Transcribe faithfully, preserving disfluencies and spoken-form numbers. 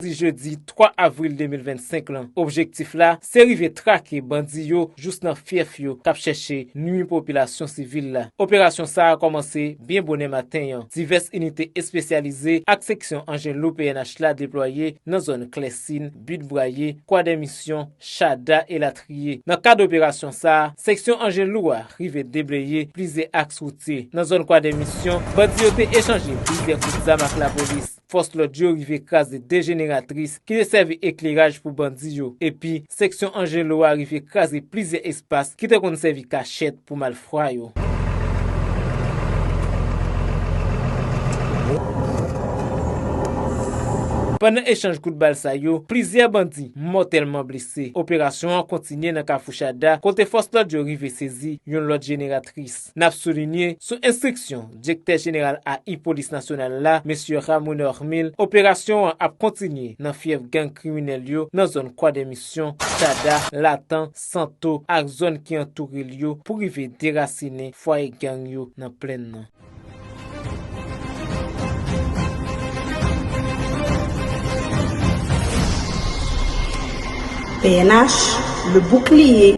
Jodi twa avril de mil vennsenk lan. Objektif la, se rive trake bandi yo jous nan fyèf yo k ap chèche nwi popilasyon sivil la. Operasyon sa a kòmanse byen bonè maten an. Divès inite espesyalize ak seksyon anjen lou P N H la deplwaye nan zòn Klèsin, Bit Bwaye, Kwadèmisyon, Chada, elatriye. Nan kad operasyon sa a, seksyon anjen lou a rive debleye plizyè aks woutye. Nan zòn Kwadèmisyon, bandi yo te echanje plizyè kout zam ak lapolis. Fòs lòd yo rive kraze de jeneratris ki te sèvi ekleraj pou bandi yo. Epi, seksyon anjen lou a rive kraze plizyè espas ki te konn sèvi kachèt pou malfwa yo. Pandan echanj kout bal sa yo, plizyè bandi mòtèlman blese. Operasyon an kontinye nan Kafou Chada, kote fòs lòd yo rive sezi yon lòt jeneratris. N ap soulinye, sou enstriksyon Direktè Jeneral A I Polis Nasyonal la, Mesye Ramoun Hermil, operasyon an ap kontinye nan fyèf gang kriminèl yo nan zòn Kwadèmisyon, Chada, Latan, Santo ak zòn ki antoure l yo pou rive derasinen fwaye gang yo nan plèn nan. P N H, le bouclier